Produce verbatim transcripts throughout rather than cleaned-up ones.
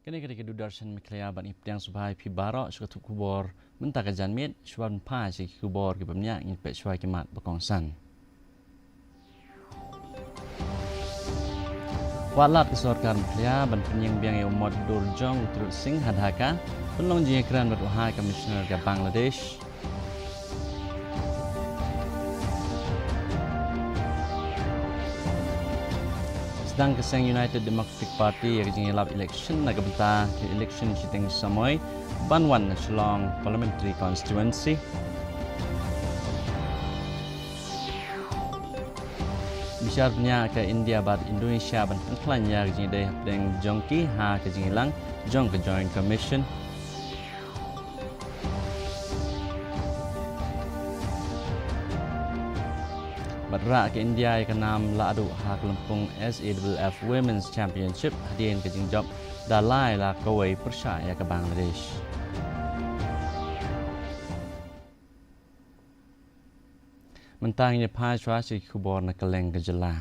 Kane ka dei ka Doordarshan Meghalaya, ban ïa pdiang sngewbha ïa phi baroh sha ka thup khubor mynta ka janmiet. Shuwa ban phai sha ki khubor kiba bniah, ngin peit shuwa ki mat ba kongsan. Wad lad ka sorkar Meghalaya ban pynïeng biang ïa u mot dur jong u Tirot Sing ha Dhaka. Pynlong jingïakren bad u High Commissioner ka Bangladesh. Sdang ka seng United Democratic Party ïa ka jingïalap election na ka bynta ka election shiteng samoi ban wan na Shillong Parliamentary Constituency. Bishar bniah ka India bad Indonesia ban pynkhlaiñ ïa ka jingïadei hapdeng jong ki ha ka jingïalang jong ka Joint Commission. Bad rah ka India ïa ka nam lahduh ha ka lympung S A F F Women's Championship hadien ka jingjop da lai la kawei pyrshah ïa ka Bangladesh. Mynta ngin ïa phai shuwa sha ki khubor na kylleng ka jylla.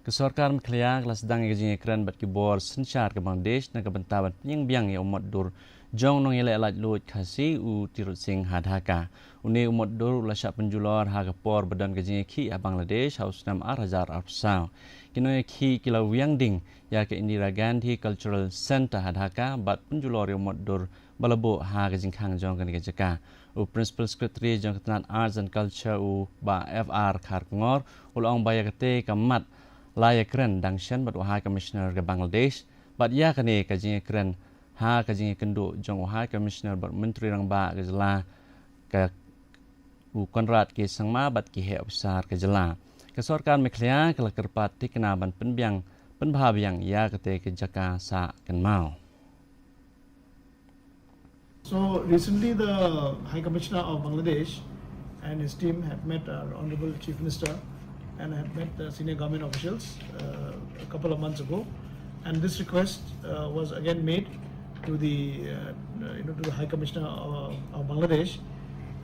Ka sorkar Meghalaya ka la sdang ïa ka jingïakren bad ki bor synshar ka Bangladesh na ka bynta ban pynïeng biang ïa u mot dur jong u nongïaleh laitluid Khasi u Tirot Sing ha Dhaka. Une u mot dur u la shah pynjulor ha ka por ba don ka jingïakhih ha Bangladesh ha u snem ar hajar arphew saw. Ki nongïakhih ki la wiang ding ïa ka Indira Gandhi Cultural Centre ha Dhaka bad pynjulor ïa u mot dur ba la buh ha ka jingkhang jong kane ka jaka. U Principal Secretary jong ka tnat Arts and Culture, u Bah F R Kharkongor, u la ong ba ïa kata ka mat la ïakren dang shen bad u High Commissioner ka Bangladesh, bad ïa kane ka jingïakren ha ka jingïakynduh jong u High Commissioner bad Myntri Rangbah ka jylla, ka u Conrad K Sangma bad ki heh ophisar ka jylla. Ka sorkar Meghalaya ka la kyrpad thikna ban pynbiang, pynbha biang ïa kata ka jaka sah kynmaw. So recently, the High Commissioner of Bangladesh and his team have met our Honorable Chief Minister and have met the senior government officials, uh, a couple of months ago, and this request, uh, was again made to the, uh, you know, to the High Commissioner of, of Bangladesh,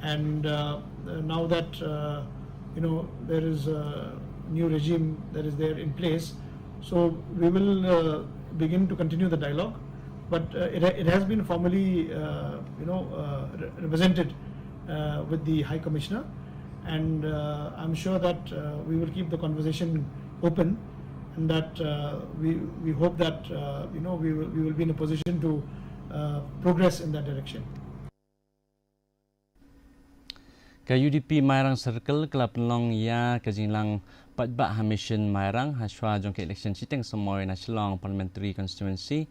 and, uh, now that, uh, you know, there is a new regime that is there in place, so we will, uh, begin to continue the dialogue, but, uh, it, it has been formally, uh, you know, uh, re- represented, uh, with the High Commissioner, and, uh, I'm sure that, uh, we will keep the conversation open, and that, uh, we, we hope that, uh, you know, we will, we will be in a position to, uh, progress in that direction. Ka U D P Mairang Circle ka la pynlong ïa ka jingïalang paidbah ha Mission Mairang ha shuwa jong ka election shiteng samoi na Shillong Parliamentary Constituency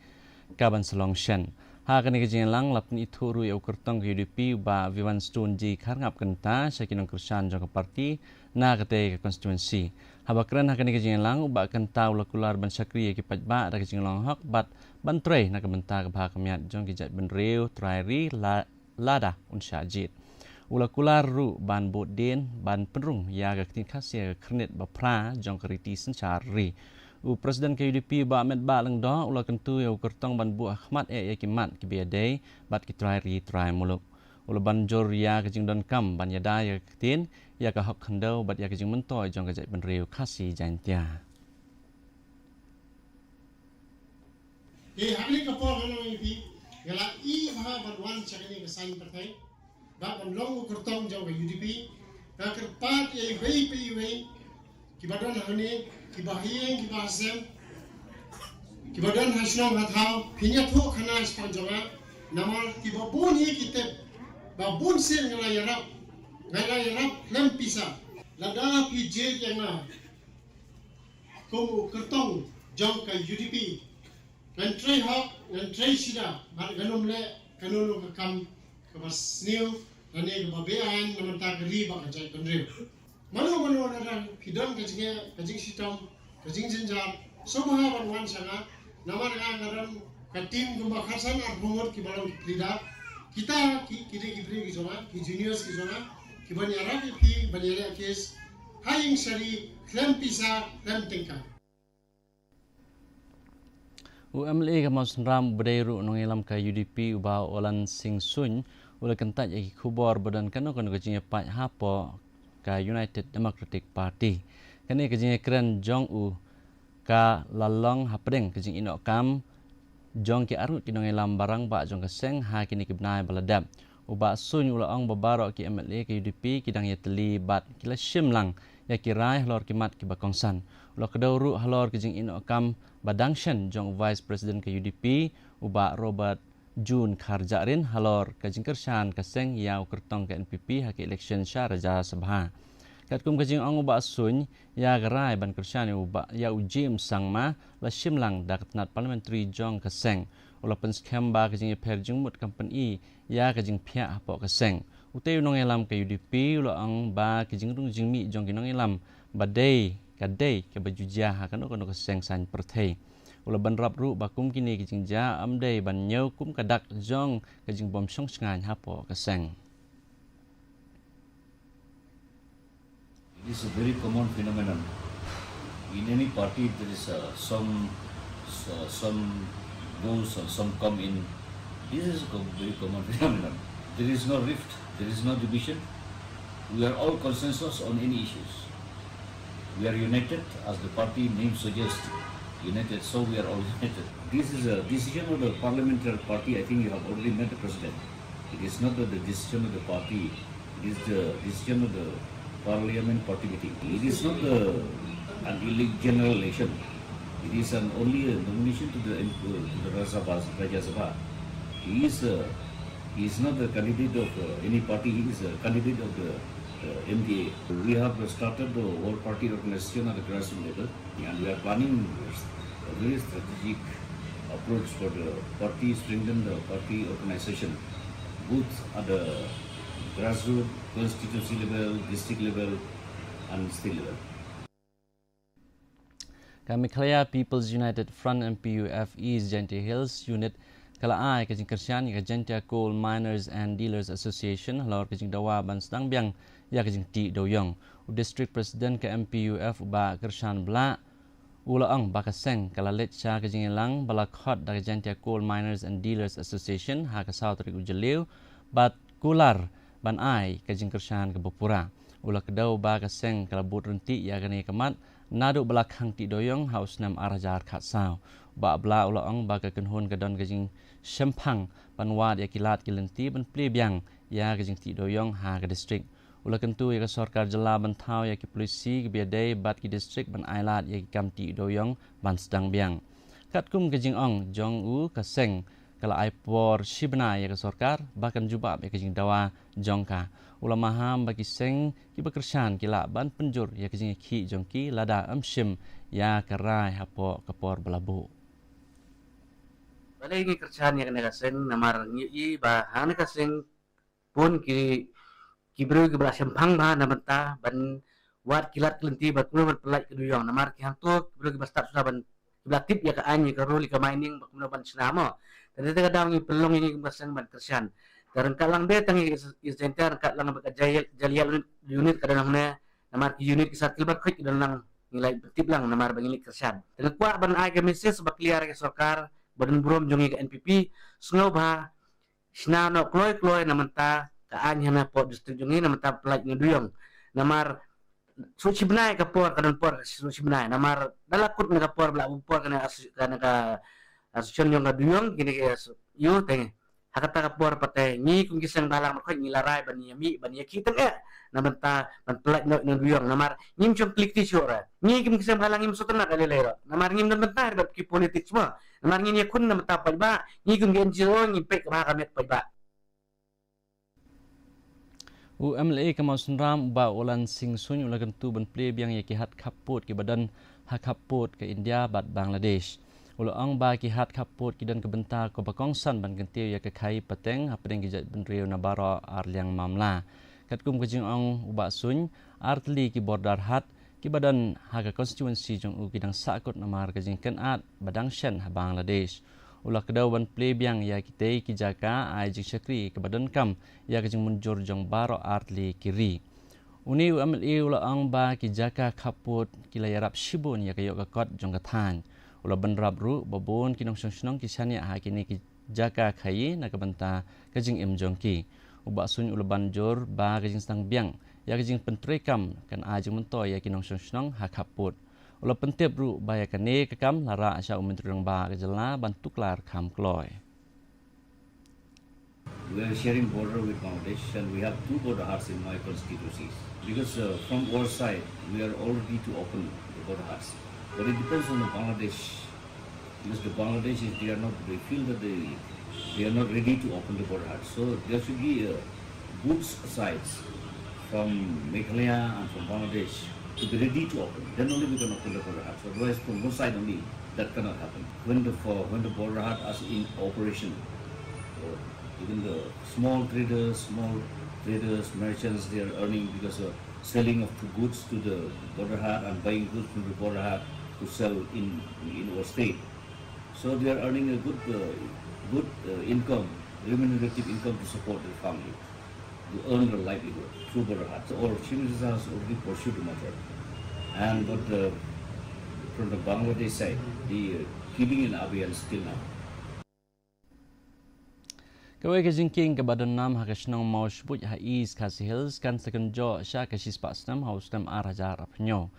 ka ban sa long shen. Ha kane ka jingïalang la pynithuh ruh ïa u kyrtong ka U D P, u Bah Vivian Stone G Kharngap Kynta, sha ki nongkyrshan jong ka party na kata ka constituency. Haba kren ha kane ka jingïalang, u Bah Kynta u la kular ban shakri ïa ki paidbah da ka jinglong hok bad ban trei na ka bynta ka bha ka miat jong ki jaitbynriew trai ri la lada un shah jied. U la kular ruh ban bud dien ban pynrung ïa ka ktien Khasi ha ka khyrnit ba phra jong ka riti synshar ri. U President ka U D P, Bah Metbah Lyngdoh, u la kyntu ïa u kyrtong ban buh ha khmat eh ïa ki mat kiba ïadei bad ki trai ri trai muluk. U la ban jur ïa ka jingdonkam ban ïada ïa ka ktien, ïa ka hok khyndew bad ïa ka jingmyntoi jong ka jaitbynriew Khasi Jaiñtia. Te ha kane ka por, nga ong ïa phi, nga la ïohi bha ban wan sha kane ka saiñ pyrthei, bad ban long u kyrtong jong ka U D P. Nga kyrpad ïa iwei pa iwei kiba don hangne, kiba ha ïing kiba ha sem, kiba don ha shnong ha thaw, phin ïathuh khana shaphang jong nga. Namar kiba bun hi ki tip ba bun sien nga la ïarap, nga la ïarap khlem pisa. Lada phi jied ïa nga kum u kyrtong jong ka U D P, ngan trei hok, ngan trei sida, bad ngan ym leh kano kano ka kam kaba sniew lane kaba beaiñ na ka bynta ka ri bad ka jaitbynriew. Mano mano lada phi don ka jingeh, ka jingshitom, ka jingjynjar, sngewbha ban wan sha nga. Namar nga, nga don ka team kumba khatsan arphew ngut kiba long ki pleader. Kita ki, ki dei ki briew ki jong nga, ki juniors ki jong nga, kiban ïarap ïa phi ban ïaleh case ha ïing shari, khlem pisa, khlem tyngka. U M L A ka Mawsynram uba dei ruh u nongïalam ka U D P u Bah Olan Singh Suin u la kyntait ïa ki khubor ba don kano kano ka jingïapait hapoh ka United Democratic Party. Kane ka jingïakren jong u ka la long hapdeng ka jingïehnoh kam jong ki arngut ki nongïalam ba rangbah jong ka seng ha kine ki bnai ba la dep. U Bah Suin u la ong ba baroh ki M L A ka U D P ki dang ïatylli bad ki la shim lang ïa ki rai halor ki mat kiba kongsan. U la kdew ruh halor ka jingïehnoh kam ba dang shen jong u Vice President ka U D P u Bah Robert June Kharjahrin halor ka jingkyrshan ka seng ïa u kyrtong ka N P P ha ka election sha Rajya Sabha. Katkum ka jingong u Bah Suin, ïa ka rai ban kyrshan ïa u Bah, ïa u James Sangma la shim lang da ka tnat parliamentary jong ka seng. U la pynskhem ba ka jingïapher jingmut kam pyni ïa ka jingphiah hapoh ka seng. Utei u nongïalam ka U D P u la ong ba ka jingrung jingmih jong ki nongïalam ba dei ka dei kaba ju jia ha kano kano ka seng saiñ pyrthei. U la bynrap ruh ba kum kine ki jingjia ym dei ban ñiew kum ka dak jong ka jingbym shong shngaiñ hapoh ka seng. It is a very common phenomenon. In any party, there is uh, some uh, some goes and some come in. This is a co- very common phenomenon. There is no rift. There is no division. We are all consensus on any issues. We are united, as the party name suggests, united. So we are all united. This is a decision of the parliamentary party. I think you have already met the president. It is not the, the decision of the party. It is the decision of the parliament party meeting. It is not the an elect general election. It is an only a nomination to the to the Rajya Sabha. Rajya Sabha. He is uh, he is not the candidate of uh, any party. He is a candidate of the uh, M D A. We have started the all party organization at the grassroots level, and we are planning a very strategic approach for the party, strengthen the party organization, both at the grassroots, constituency level, district level, and state level. Ka Meghalaya People's United Front M P U F East Jaintia Hills Unit ka la ai ka jingkyrshan ïa ka Jaintia Coal Miners and Dealers Association halor ka jingdawa ban sdang biang ïa ka jingtih dewïong. U District President ka M P U F u Bah Kyrshan Blah u la ong ba ka seng ka la leit sha ka jingïalang ba la khot da ka Jaintia Coal Miners and Dealers Association ha ka saw tarik u Jylliew bad kular ban ai ka jingkyrshan kaba pura. U la kdew ba ka seng ka la bud ryntih ïa kane ka mat naduh ba la khang tih dewïong ha u snem ar hajar khatsaw. Bah Blah u la ong ba ka kynhun ka don ka jingshemphang ban wad ïa ki lad ki lynti ban plie biang ïa ka jingtih dewïong ha ka district. U la kyntu ïa ka sorkar jylla ban thaw ïa ki polisi kiba ïadei bad ki district ban ai lad ïa ki kam tih dewïong ban sdang biang. Katkum ka jingong jong u, ka seng ka la ai por shi bnai ïa ka sorkar ba kan jubab ïa ka jingdawa jong ka. U la maham ba ki seng kiba kyrshan ki lah ban pynjur ïa ka jingïakhih jong ki lada ym shim ïa ka rai hapoh ka por ba la buh. Balei ngi kyrshan ïa kane ka seng? Namar ngi i ba ha kane ka seng bun ki ki briew kiba la shemphang bha na bynta ban wad ki lad ki lynti ba kumno ban pyllait ka dewïong. Namar ki hangto ki briew kiba stad suda ban kiba la tip ïa ka aiñ ïa ka rule ïa ka mining ba kumno ban shna mo. Te da ka daw ngi pynlong ïa ngi kum ka seng ban kyrshan. Te ryngkat lang de tang ïa East Jaintia, ryngkat lang ba ka Jaiñtia Hills Unit ka don hangne. Namar ki unit ki Circle Bar Khoi ki don lang ngi la tip lang namar ba ngi la kyrshan. Te nga kwah ban ai ka message ba clear ïa ka sorkar ba don burom jong ngi ka N P P, sngewbha shna noh kloi kloi na bynta ka aiñ hana poh district jong ngi na bynta pyllait na dewïong. Namar shu shi bnai ka por ka don por shu shi bnai namar da la kut na ka por ba la buh por kane ka association jong ka dewïong kine ki ïoh te ngi. Ha kata ka por pat te ngi kum ki seng balang markhot ngi la rai ban ïa mih ban ïa khih tang eh na bynta ban pyllait noh na dewïong namar ngim shong klik ti shuh ra. Ngi kum ki seng balang ngim sutna ka lei lei ra namar ngim don bynta bad ki politics mo. Namar ngin ïakhun na bynta paidbah, ngi kum ki N G O ngin peit ka bha ka met paidbah. U M L A ka Mawsynram u Bah Olan Singh Suin u la kyntu ban plie biang ïa ki hat khappud kiba don ha khappud ka India bad Bangladesh. U la ong ba ki hat khappud ki don ka bynta kaba kongsan ban kyntiew ïa ka khaïi pateng hapdeng ki jaitbynriew na baroh arliang mamla. Katkum ka jingong u Bah Suin, artylli ki border hat kiba don ha ka constituency jong u ki dang sahkut namar ka jingkynad ba dang shen ha Bangladesh. U la kdew ban plie biang ïa kitei ki jaka ai jingshakri kaba donkam ïa ka jingmynjur jong baroh artylli ki ri. Une u M L A u la ong ba ki jaka khappud ki la ïarap shibun ïa ka ïoh ka kot jong ka thaiñ. U U la bynrap ruh ba bun ki nongshong shnong ki shaniah ha kine ki jaka khaii na ka bynta ka jingim jong ki. U Bah Suin u la ban jur ba ka jingsdang biang ïa ka jingpyntreikam kan ai jingmyntoi ïa ki nongshong shnong ha khappud. U la pyntip ruh ba ïa kane ka kam la rah sha u Myntri Rangbah ka jylla ban tuklar kham kloi. We are sharing border with Bangladesh, and we have two border huts in my constituencies. Because uh, from our side, we are all ready to open the border huts. But it depends on the Bangladesh, because the Bangladesh is they are not they feel that they they are not ready to open the border huts. So there should be uh, good sides from Meghalaya and from Bangladesh to be ready to open. Then only we can open the border huts. Otherwise, from one side only, that cannot happen. When the for when the border hut is in operation, uh, even the small traders, small traders, merchants, they are earning because of selling of goods to the border hut and buying goods from the border hut to sell in in our state. So they are earning a good uh, good uh, income, remunerative income to support their family, to earn their livelihood through border hut. So our Chief Minister has already pursued the matter, and but the from the Bangladesh side, the uh, keeping in abeyance till now. Kawei ka jingkieng kaba don nam ha ka shnong Mawshbuit ha East Khasi Hills kan sa kynjoh sha ka shispah snem ha u snem ar hajar arphew hynñiew.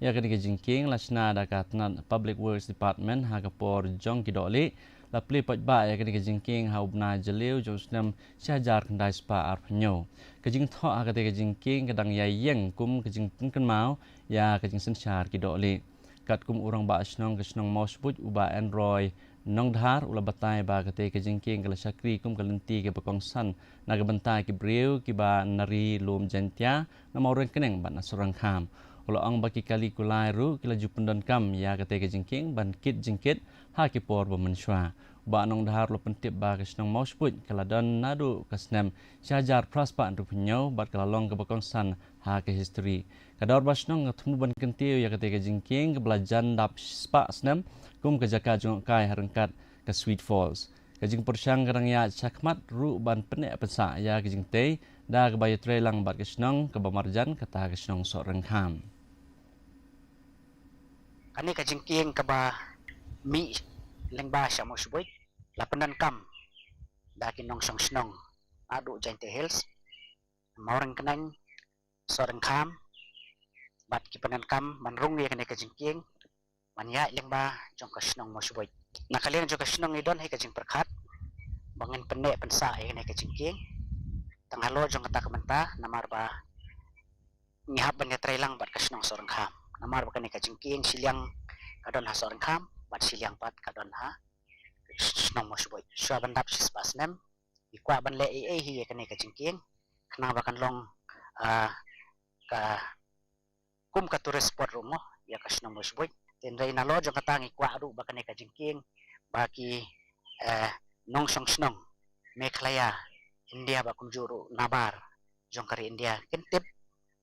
Ïa kane ka jingkieng la shna da ka tnat Public Works Department ha ka por jong ki dohlieh. La plie paidbah ïa kane ka jingkieng ha u bnai Jylliew jong u snem shi hajar khyndai spah arphew hynñiew. Ka jingthoh ha kate ka jingkieng ka dang ïai ïeng kum ka jingpynkynmaw ïa ka jingsynshar ki dohlieh. Katkum u rangbah shnong ka shnong Mawshbuit u Bah Enroy Nongdhar u la batai ba kate ka jingkieng ka la shakri kum ka lynti kaba kongsan na ka bynta ki briew kiba na ri lum Jaintia, na Mawryngkneng bad na Sohryngkham. U la ong ba ki kali kulai ruh ki la ju pyndonkam ïa kate ka jingkieng ban kit jingkit ha ki por ba mynshuwa. U Bah Nongdhar u la pyntip ba ka shnong Mawshbuit ka la don naduh ka snem shi hajar phra spah hynriewphew hynñiew bad ka la long kaba kongsan ha ka history. Ka dorbar shnong ka thmu ban kyntiew ïa kate ka jingkieng kaba la jan dap spah snem kum ka jaka jngohkai ha ryngkat ka Sweet Falls. Ka jingpyrshang ka dang ïaid shakhmat ruh ban pynneh pynsah ïa ka jingtei da kaba ïatreilang bad ka shnong kaba marjan kata ka shnong Sohryngkham. Kane ka jingkieng kaba mih lyngba sha Mawshbuit la pyndonkam da ki nongshong shnong naduh Jaintia Hills, Mawryngkneng, Sohryngkham, bad ki pyndonkam ban rung ïa kane ka jingkieng ban ïaid lyngba jong ka shnong Mawshbuit. Na ka liang jong ka shnong ngi don hi ka jingpyrkhat ba ngin pynneh pynsah ïa kane ka jingkieng. Tang halor jong kata ka bynta namar ba ngi hap ban ïatreilang bad ka shnong Sohryngkham. Namar ba kane ka jingkieng shiliang ka don ha Sohryngkham bad shiliang pat ka don ha shnong Mawshbuit. Shuwa ban dap shispah snem ngi kwah ban leh ei ei hi ïa kane ka jingkieng khnang ba kan long ah, ka kum ka tourist spot ruh mo ïa ka shnong Mawshbuit. Hynrei nalor jong kata ngi kwah ruh ba kane ka jingkieng ba ki eh, nongshong shnong Meghalaya, India bad kumjuh ruh nabar jong ka ri India kin tip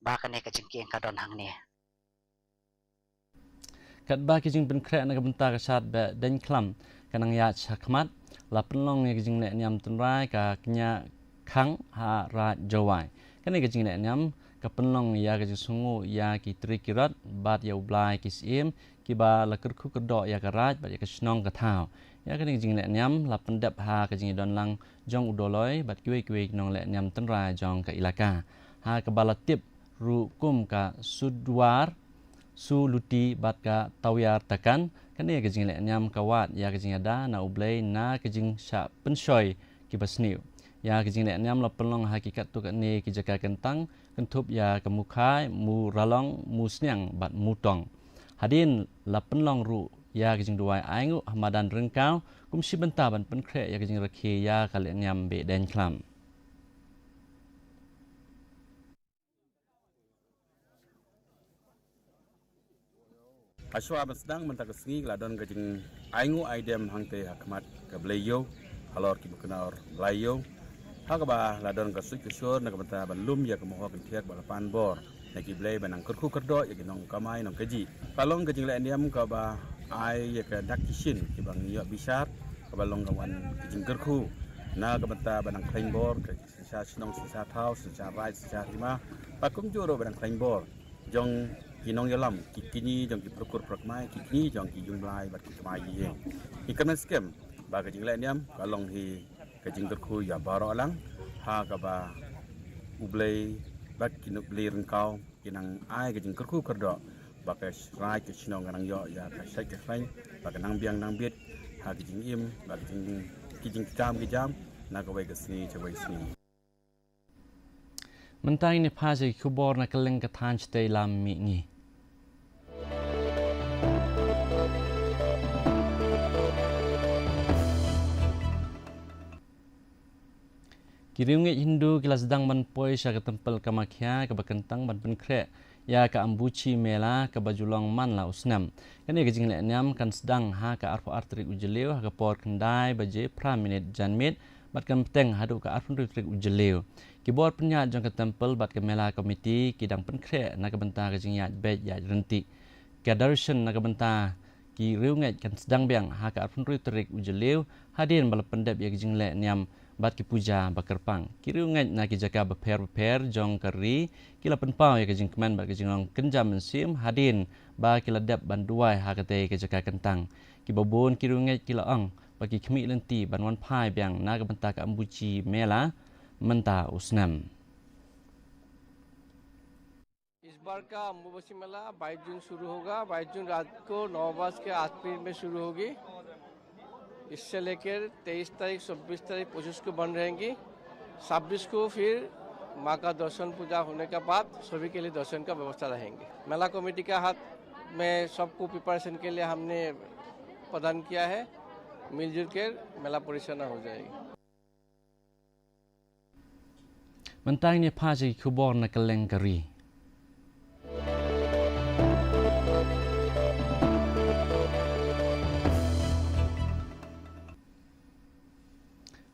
ba kane ka jingkieng ka don hangne. Katba ki jingpynkhreh na ka bynta ka shad beh deiñ khlam ka nang ïaid shakhmat, la pynlong ïa ka jingleh niam tynrai ka Kñia Khang ha Raid Jowai. Kane ka jingleh niam ka pynlong ïa ka jingsngewnguh ïa ki trai ki rot bad ïa u Blai ki syiem kiba la kyrkhu kyrdoh ïa ka raid bad ïa ka shnong ka thaw. Ïa kane ka jingleh niam la pyndep ha ka jingïadon lang jong u Doloi bad kiwei kiwei ki nongleh niam tynrai jong ka ilaka, ha kaba la tip ruh kum ka Sudwar, Suluti bad ka Tawiar Takan. Kane ka jingleh niam ka wad ïa ka jingïada na U Blei na ka jingshah pynshoi kiba sniew. Ïa ka jingleh niam la pynlong ha ki katto katne ki jaka kyntang, kynthup ïa ka Mukhai, Muralong, Musniang bad Mutong. Hadien la pynlong ruh ïa ka jingduwai ainguh ha madan Ryngkaw kum shi bynta ban pynkhreh ïa ka jingrakhe ïa ka leh niam beh deiñ khlam. Hashwa ban sdang mynta ka sngi ka la don ka jingainguh aidem hangtei ha khmat ka Blei Ïew halor ki ba kynnoh Blei Ïew, ha kaba la don ka suit ka shor na ka bynta ban lum ïa ka mohor ka thiar ba la pan bor na ki blei ba nang kyrkhu kyrdoh ïa ki nongkamai nongkajih. Ka long ka jingleh niam kaba ai ïa ka dak ki shin kiba ngi ïoh bishar, kaba long ka wan ka jingkyrkhu na ka bynta ba nang khlaiñ bor ka synshar shnong, synshar thaw, synshar raid, synshar hima, ba kumjuh ruh ba nang khlaiñ bor jong Ki nongïalam, ki kñi jong ki parkur parkmai, ki kñi jong ki jingblai bad ki kmai ïing. Ki kyrmen skhem ba ka jingleh niam ka long hi ka jingkyrkhu ïa baroh lang, ha kaba U Blei bad ki nukbli ryngkaw ki nang ai ka jingkyrkhu kyrdoh ba ka raij ka shnong ka nang ïoh ïa ka shait ka khlaiñ, ba ka nang biang nang bit ha ki jingim, ba ki jing, ki jingkam ki jam na kawei ka sngi sha kawei sngi. Mynta ngin ïa phai sha ki khubor na kylleng ka thaiñ shatei lam mihngi. Ki riewngeit Hindu ki la sdang ban poi sha ka templ Kamakhya kaba kyntang ban pynkhreh ïa ka Ambuchi Mela kaba ju long man la u snem. Kane ka jingleh niam kan sdang ha ka arphew ar tarik u Jylliew ha ka por khyndai baje phra minit janmiet bad kan bteng haduh ka arphew hynriew tarik u Jylliew. Ki bor pynïaid jong ka templ bad ka Mela Committee ki dang pynkhreh na ka bynta ka jingïaid beit ïaid rynti. Ka darshan na ka bynta ki riewngeit kan sdang biang ha ka arphew hynriew tarik u Jylliew hadien ba la pyndep ïa ka jingleh niam bad ki puja ba kyrpang. Ki riewngeit na ki jaka bapher bapher jong ka ri ki la pynpaw ïa ka jingkmen bad ka jinglong kynja mynsiem hadien ba ki la dep ban duwai ha katei ka jaka kyntang. Kiba bun ki riewngeit ki la ong ba ki khmih lynti ban wan phai biang na ka bynta ka Ambuchi Mela mynta u snem. इस बार का अम्बुबाची मेला बाईस जून शुरू होगा। बाईस जून रात को नौ बज के आठ मिनट में शुरू होगी। इससे लेकर तेईस तारीख, छब्बीस तारीख, पच्चीस को बंद रहेंगी। छब्बीस को फिर माँ का दर्शन पूजा होने के बाद सभी के लिए दर्शन का व्यवस्था रहेंगे। मेला कमेटी का हाथ में सबको प्रिपरेशन के लिए हमने प्रदान किया है। मिलजुल कर मेला परिचालना हो जाएगी। Mynta ngin ïa phai sha ki khubor na kylleng ka ri.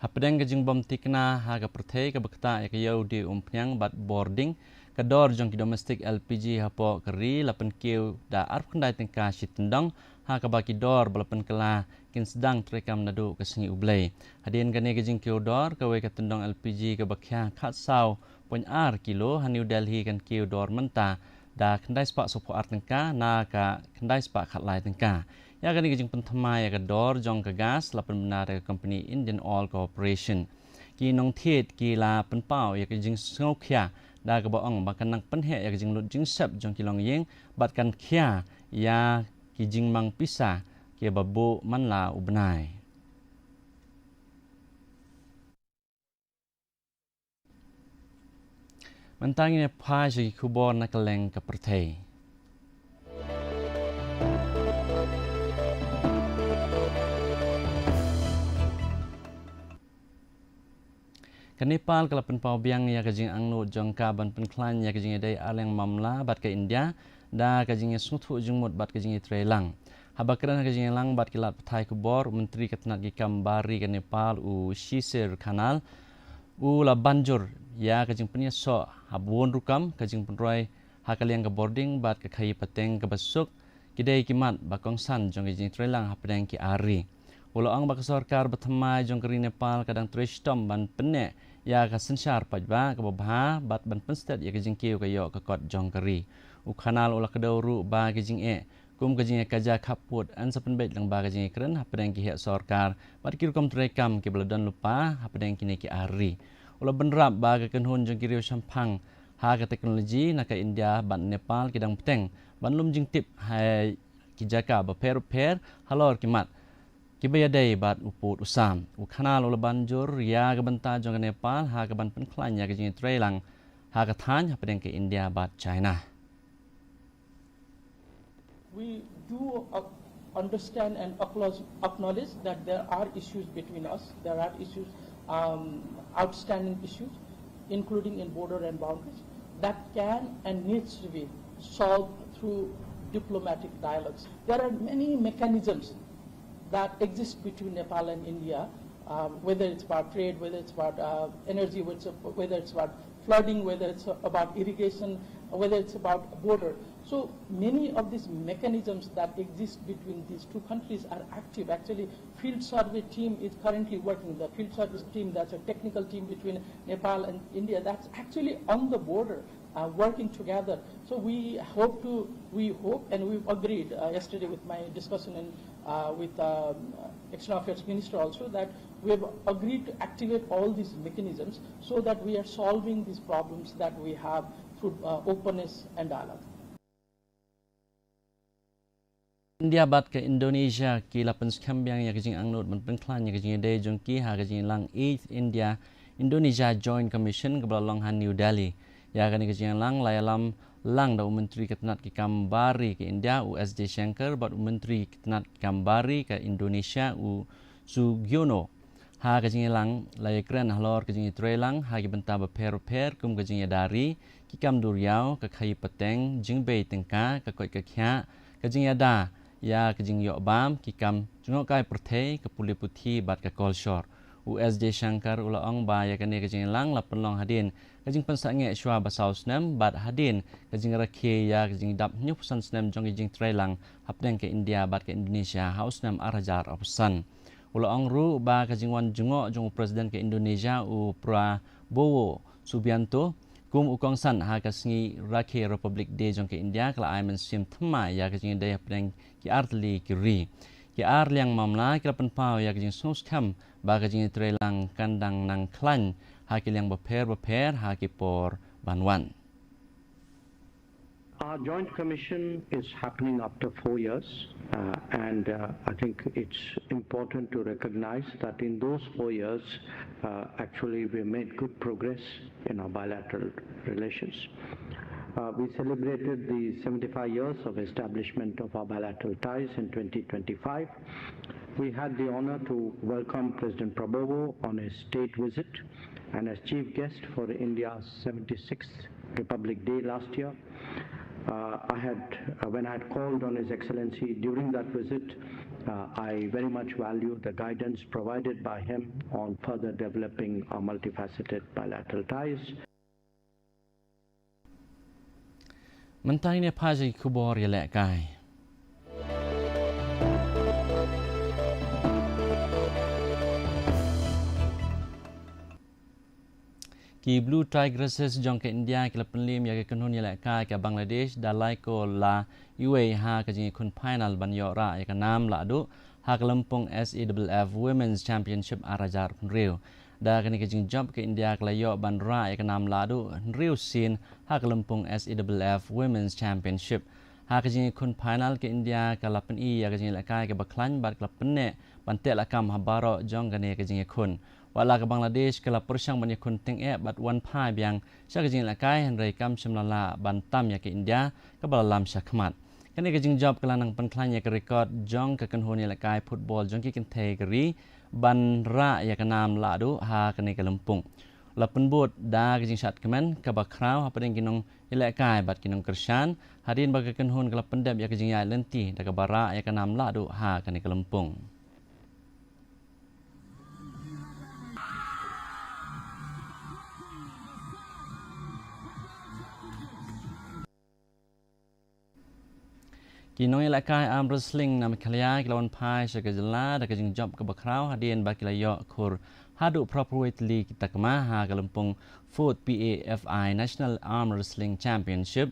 Hapdeng ka jingbym thikna ha ka pyrthei kaba ktah ïa ka ïew die umphniang bad bording, ka dor jong ki domestic L P G hapoh ka ri la pynkiew da arphew khyndai tyngka shi tyndong, ha kaba ki dor ba la pynkylla kin sdang treikam naduh ka sngi U Blei. Hadien kane ka jingkiew dor, kawei ka tyndong L P G kaba khia khatsaw point ar kilo ha New Delhi kan kiew dor mynta da khyndai spah sawphew ar tyngka na ka khyndai spah khatlai tyngka. Ïa kane ka jingpynthymmai ïa ka dor jong ka gas la pynbna da ka kompani Indian Oil Corporation. Ki nongthied ki la pynpaw ïa ka jingsngewkhia da kaba ong ba kan nang pynheh ïa ka jinglut jingsep jong ki longïing bad kan khia ïa ki jingmang pisa kiba buh man la u bnai. Mynta ngin ïa phai sha ki khubor na kylleng ka pyrthei. Ka Nepal ka la pynpaw biang ïa ka jingangnud jong ka ban pynkhlaiñ ïa ka jingïadei arliang mamla bad ka India da ka jingïasngewthuh jingmut bad ka jingïatreilang. Haba kren ha ka jingïalang bad ki lad pathai khubor, u Myntri ka tnat ki kam bar ri ka Nepal u Shisir Khanal u la ban jur ïa ka jingpynïasoh ha bun rukom, ka jingpynroi ha ka liang ka bording bad ka khaïi pateng kaba suk, ki dei ki mat ba kongsan jong ka jingtreilang hapdeng ki ar ri. U la ong ba ka sorkar bathymmai jong ka ri Nepal ka dang trei shitom ban pynneh ïa ka synshar paidbah kaba bha bad ban pynstet ïa ka jingkiew ka ïoh ka kot jong ka ri. U Khanal u la kdew ruh ba ka jingeh kum ka jingïakajia khappud yn sa pynbeit lyngba ka jingïakren hapdeng ki heh sorkar bad ki rukom treikam kiba la don lypa hapdeng kine ki ar ri. U la bynrap ba ka kynhun jong ki riew shemphang ha ka teknoloji na ka India bad Nepal ki dang bteng ban lum jingtip ha ki jaka bapher bapher halor ki mat kiba ïadei bad u pud u sam. U Khanal u la ban jur ïa ka bynta jong ka Nepal ha ka ban pynkhlaiñ ïa ka jingtreilang ha ka thaiñ hapdeng ka India bad China. We do, uh, understand and acknowledge, acknowledge that there are issues between us. There are issues, um, outstanding issues, including in border and boundaries, that can and needs to be solved through diplomatic dialogues. There are many mechanisms that exist between Nepal and India, Um, whether it's about trade, whether it's about uh, energy, whether it's, whether it's about flooding, whether it's about irrigation, whether it's about border. So many of these mechanisms that exist between these two countries are active. Actually, field survey team is currently working. The field service team, that's a technical team between Nepal and India, that's actually on the border, uh, working together. So we hope to, we hope, and we've agreed uh, yesterday with my discussion and uh, with um, External Affairs Minister also, that we have agreed to activate all these mechanisms so that we are solving these problems that we have through uh, openness and dialogue. India bad ka Indonesia ki la pynskhem biang ïa ka jingangnud ban pynkhlaiñ ïa ka jingïadei jong ki ha ka jingïalang eighth India Indonesia Joint Commission kaba la long ha New Delhi. Ïa kane ka jingïalang la ïalam lang da u Myntri ka tnat ki kam bar ri ka India u S Jaishankar bad u Myntri ka tnat ki kam bar ri ka Indonesia u Sugiono. Ha ka jingïalang la ïakren halor ka jingïatreilang ha ki bynta bapher bapher kum ka jingïada ri, ki kam duriaw, ka khaïi pateng, jingbei tyngka, ka koit ka khiah, ka jingïada ïa ka jingïoh bam, ki kam jngohkai pyrthei, ka pule puthi bad ka kolshor. U S Jaishankar u la ong ba ïa kane ka jingïalang la pynlong hadien ka jingpynsangeh shuwa ba saw snem bad hadien ka jingrakhe ïa ka jingdap hynñiewphew san snem jong ka jingtreilang hapdeng ka India bad ka Indonesia ha u snem ar hajar arphew san. U la ong ruh ba ka jingwan jngoh jong u President ka Indonesia u Prabowo Subianto kum u kongsan ha ka sngi rakhe Republic Day jong ka India ka la ai mynsiem thymmai ïa ka jingïadei hapdeng ki artylli ki ri. Ki ar liang mamla ki la pynpaw ïa ka jingsngewskhem ba ka jingïatreilang kan dang nang khlaiñ ha ki liang bapher bapher ha ki por ban wan. Our joint commission is happening after four years, uh, and uh, I think it's important to recognize that in those four years, uh, actually, we made good progress in our bilateral relations. Uh, we celebrated the seventy-five years of establishment of our bilateral ties in twenty twenty-five. We had the honor to welcome President Prabowo on his state visit and as chief guest for India's seventy-sixth Republic Day last year. Uh, I had, uh, when I had called on His Excellency during that visit, uh, I very much valued the guidance provided by him on further developing our multifaceted bilateral ties. Mynta ngin ïa phai sha ki khubor ïalehkai. Ki Blue Tigresses jong ka India ki la pynliem ïa ka kynhun ïalehkai ka Bangladesh da lai kol la iwei ha ka jingïakhun final ban ïoh rah ïa ka nam lahduh ha ka lympung S A F F Women's Championship ar hajar hynriew. Da kane ka jingjop ka India ka la ïoh ban rah ïa ka nam lahduh hynriew sien ha ka lympung S A F F Women's Championship. Ha ka jingïakhun final ka India ka la pyni ïa ka jingïalehkai kaba khlaiñ bad ka la pynneh ban teh lakam ha baroh jong kane ka jingïakhun. Wat la ka Bangladesh ka la pyrshang ban ïakhun tyngeh bad wan phai biang sha ka jingïalehkai hynrei kam shym la lah ban tam ïa ka India kaba la lam shakhmat. Kane ka jingjop ka la nang pynkhlaiñ ïa ka record jong ka kynhun ïalehkai football jong ki kynthei ka ri ban rah ïa ka nam lahduh ha kane ka lympung. La pynbud da ka jingshad kmen kaba khraw hapdeng ki nongïalehkai bad ki nongkyrshan hadien ba ka kynhun ka la pyndep ïa ka jingïaid lynti da kaba rah ïa ka nam lahduh ha kane ka lympung. Ki nongïalehkai arm wrestling na Meghalaya ki la wan phai sha ka jylla da ka jingjop kaba khraw hadien ba ki la ïoh khur haduh phra phew wei tylli ki takma ha ka lympung fourth P A F I National Arm Wrestling Championship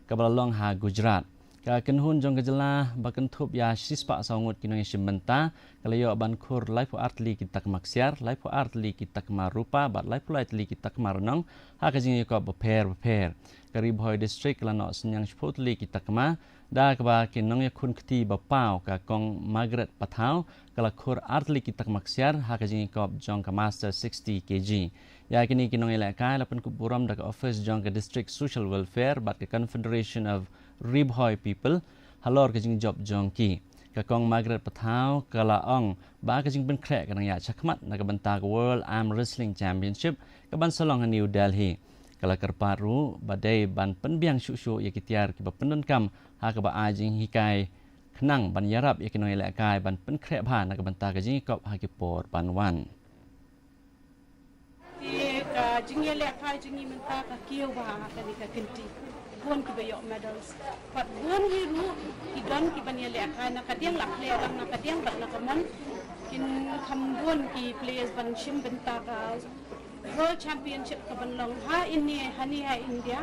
kaba la long ha Gujarat. Ka kynhun jong ka jylla ba kynthup ïa shispah saw ngut ki nongïashim bynta ka la ïoh ban khur laiphew ar tylli ki takma ksiar, laiphew ar tylli ki takma rupa bad laiphew lai tylli ki takma rnong ha ka jingïakop bapher bapher. Ka Ri Bhoi District ka la noh synñiang shiphew tylli ki takma da kaba ki nongïakhun kti ba paw ka Kong Margaret Pathaw ka la khur ar tylli ki takma ksiar ha ka jingïakop jong ka Master sixty K G. Ïa kine ki nongïalehkai la pynkup burom da ka ophis jong ka District Social Welfare bad ka Confederation of Ri Bhoi People halor ka jingjop jong ki. Ka Kong Margaret Pathaw ka la ong ba ka jingpynkhreh ka nang ïaid shakhmat na ka bynta ka World Arm Wrestling Championship ka ban sa long ha New Delhi. Ka la kyrpad ruh ba dei ban pynbiang shuh shuh ïa ki tiar kiba pyndonkam ha kaba ai jinghikai khnang ban ïarap ïa ki nongïalehkai ban pynkhreh bha na ka bynta ka jingïakop ha ki por ban wan. Te ka jingïalehkai jong ngi mynta ka kiew bha ha kane ka kynti. Bun kiba ïoh medals. Bad bun hi ruh ki don kiban ïalehkai na ka diang la phleh lang na ka diang bad na ka mon. Kin kham bun ki players ban shim bynta ka World Championship kaban long ha India, hane ha India,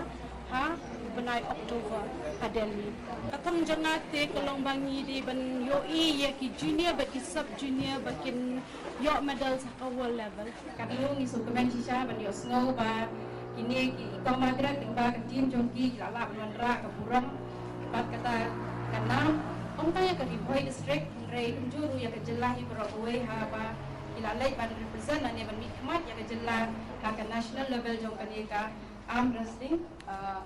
ha bnai October ha Delhi. Ka thong jong nga te ka long ba ngi dei ban ïohi ïa ki junior bad ki sub junior ba kin ïoh medals ha ka world level. Katno ngi sngewkmen shisha ban ïohsngew ba kine ki i Kong Margaret lyngba ka team jong ki ki la lah ban wanrah ka burom bad kata ka nam, ym tang ïa ka Ri Bhoi District hynrei kumjuh ruh ïa ka jylla hi baroh kawei haba ki la leit ban represent lane ban mihkhmat ïa ka jylla ha ka national level jong kane ka arm wrestling, uh,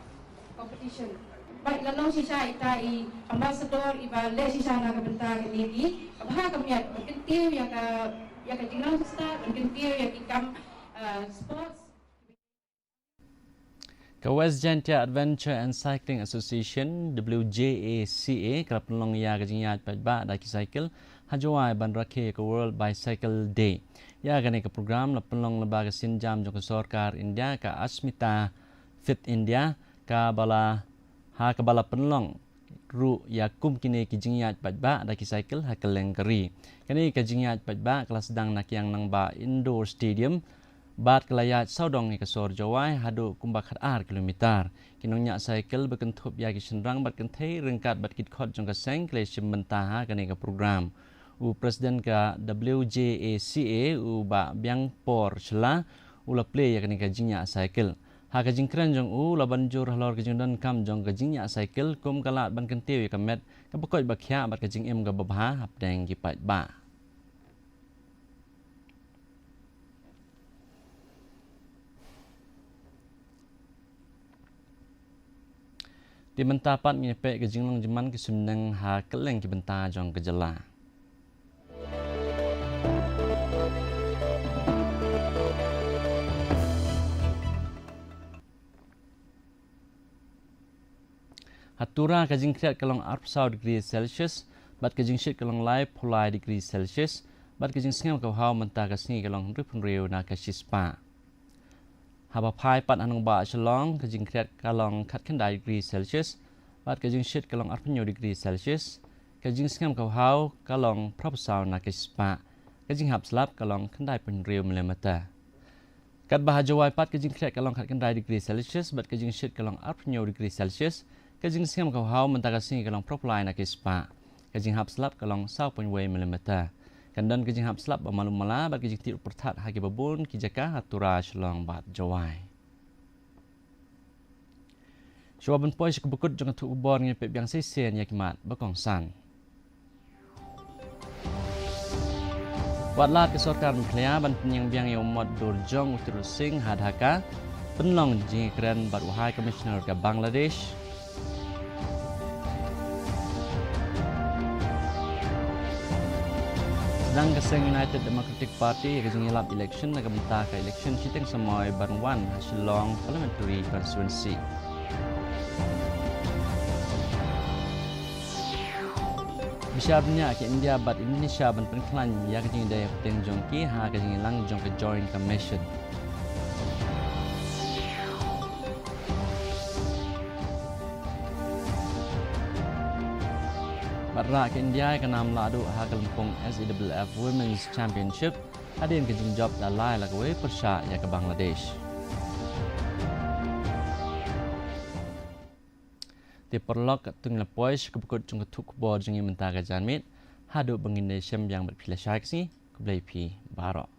competition. Bad la long shisha ita i ambassador iba leh shisha na ka bynta kane ki, ka bha ka miat ban kyntiew ïa ka, ïa ka jingrang jingstad, ban kyntiew ïa ki kam, uh, sports. Ka West Jaintia Adventure and Cycling Association, W J A C A, ka la pynlong ïa ka jingïaid paidbah da ki cycle ha Jowai ban rakhe ka World Bicycle Day. Ïa kane ka program la pynlong lyngba ka sienjam jong ka sorkar India, ka Asmita Fit India, kaba la, ha kaba la pynlong ruh ïa kum kine ki jingïaid paidbah da ki cycle ha kylleng ka ri. Kane ka jingïaid paidbah ka la sdang na Kiang Nangbah Indoor Stadium bad ka la ïaid sawdong ïa ka sor Jowai haduh kumba khat ar kilometer. Ki nongñiah cycle ba kynthup ïa ki shynrang bad kynthei ryngkat bad ki dkhot jong ka seng ki la shim bynta ha kane ka program. U President ka W J A C A, u Bah Biangpor Shylla, u la plie ïa kane ka jingñiah cycle. Ha ka jingkren jong u, u la ban jur halor ka jingdonkam jong ka jingñiah cycle kum ka lad ban kyntiew ïa ka met kaba koit ba khiah bad ka jingim kaba bha hapdeng ki paidbah. Te mynta pat ngin ïa peit ka jinglong jingman ki suiñbneng ha kylleng ki bynta jong ka jylla. Ha Tura ka jingkhriat ka long arphew saw degree Celsius, bad ka jingshit ka long laiphew lai degree Celsius, bad ka jingsngem ka bhaw mynta ka sngi ka long hynriewphew hynriew na ka shispah. Haba phai pat ha nongbah Shillong, ka jingkhriat ka long khatkhyndai degree Celsius, bad ka jingshit ka long arphew hynñiew degree Celsius, ka jingsngem ka bhaw ka long phraphew saw na ka shispah, ka jinghap slap ka long khyndaiphew hynriew millimeter. Katba ha Jowai pat ka jingkhriat ka long khatkhyndai degree Celsius, bad ka jingshit ka long arphew hynñiew degree Celsius, ka jingsngem ka bhaw mynta ka sngi ka long phraphew lai na ka shispah, ka jinghap slap ka long saw point wei millimeter. Kan don ka jinghap slap ba malu mala bad ka jingtied pyrthat ha kiba bun ki jaka ha Tura, Shillong bad Jowai. Shuwa ban poi sha kaba kut jong ka thup khubor, ngin peit biang shisien ïa ki mat ba kongsan. Wat lad ka sorkar Meghalaya ban pynïeng biang ïa u mot dur jong u Tirot Sing ha Dhaka, pynlong jingïakren bad u High Commissioner ka Bangladesh. Sdang ka seng United Democratic Party ïa ka jingïalap election na ka bynta ka election shiteng samoi ban wan ha Shillong Parliamentary Constituency. Bishar bniah ka India bad Indonesia ban pynkhlaiñ ïa ka jingïadei hapdeng jong ki ha ka jingïalang jong ka Joint Commission. Bad rah ka India ïa ka nam lahduh ha ka lympung S A F F Women's Championship hadien ka jingjop da lai la kawei pyrshah ïa ka Bangladesh. Te paralok, katto ngi la poi sha kaba kut jong ka thup khubor jong ngi mynta ka janmiet. Haduh ba ngin ïashem biang bad phi lashai ka sngi, khublei phi baroh.